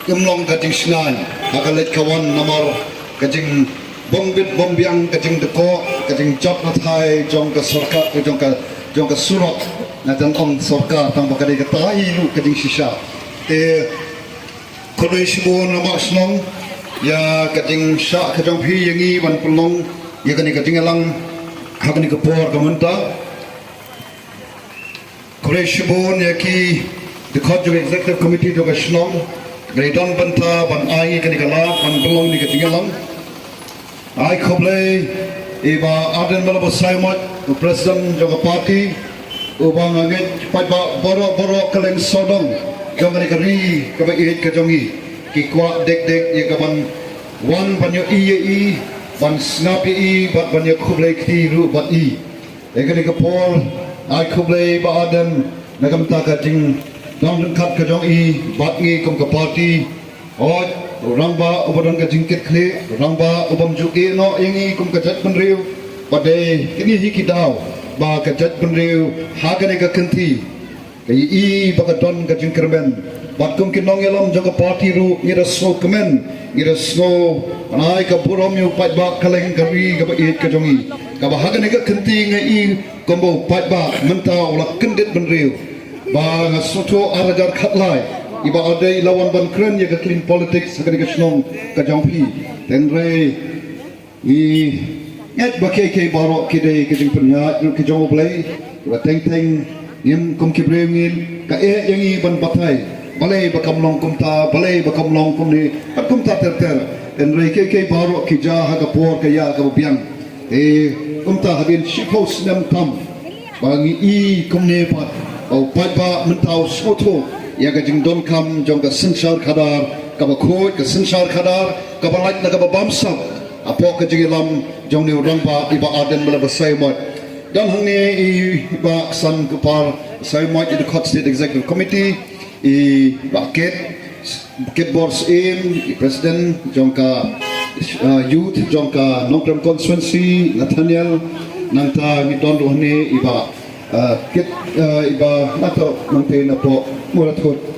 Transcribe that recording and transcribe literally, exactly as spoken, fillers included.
Kam long ka jingshngaiñ ha ka leit ka wan namar ka jingbym bit bym biang, ka jingdkoh, ka jingjot na thai jong ka sorkar, jong ka, jong ka surok. Nga tang ong sorkar tang ba ka dei kata hi ruh ka jingshisha. Te khublei shibun namar shnong ïa ka jingshah ka jong phi ïa ngi ban pynlong ïa kane ka jingïalang ha kane ka por ka mynta. Khublei shibun ïa ki dkhot jong executive committee jong ka shnong ba la don bynta ban ai ngi kane ka lad ban pynlong ïa ka jingïalang. Ai khublei i Bah Ardent Miller Basaiawmoit, u president jong ka party, uba nga ngeit paidbah baroh baroh kylleng sawdong jong kane ka ri kaba ïeit ka jong ngi ki kwah dik dik ïa ka ban wan ban ïohi ïa i, ban sngap ïa i bad ban ïakhublei kti ruh bad i. Ïa kane ka por ai khublei Bah Ardent na ka bynta ka jingdon ryngkat ka jong i bad ngi kum ka party. Hooid, u rangbah uba don ka jingkitkhlieh, u rangbah u bym ju ïehnoh ïa ngi kum ka jaitbynriew. Ba dei kine hi ki daw ba ka jaitbynriew ha kane ka kynti ka ïohi ba ka don ka jingkyrmen. Bad kum ki nongïalam jong ka party ruh ngi da sngewkmen, ngi da sngew ban ai ka burom ïa u paidbah kylleng ka ri kaba ïeit ka jong ngi, kaba ha kane ka kynti nga i kumba u paidbah mynta u la kyndit bynriew. Ba nga sngewthuh ar hajar khatlai i Bah Ardent i la wan ban kren ïa ka clean politics ha kane ka shnong ka jong phi. Hynrei ngi ngeit ba kiei kiei baroh ki dei ki jingpynïaid ruh ki jong U Blei. Ba teng teng ngim kum ki briew ngin ka eh ïa ngi ban batai balei ba kam long kumta, balei ba kam long kumne, bad kumta ter ter. Hynrei kiei kiei baroh ki jia ha ka por ka ïa kaba biang. Te kumta hadien shiphew snem tam ba ngi i kumne pat ba u paidbah mynta u sngewthuh ïa ka jingdonkam jong ka synshar khadar kaba khuid, ka synshar khadar kaba lait na kaba bamsap hapoh ka jingïalam jong une u rangbah i Bah Ardent Miller Basaiawmoit. Don hangne i Bah Ksan Kupar Basaiawmoit, i dkhot State Executive Committee, i Bah Kit, Kitbor Syiem, i president jong ka, uh, youth jong ka Nongkrem constituency, Nathaniel, nangta ngi don ruh hangne i Bah, uh, Kit, uh, i Bah Nato, nangta napoh Mawryngkneng.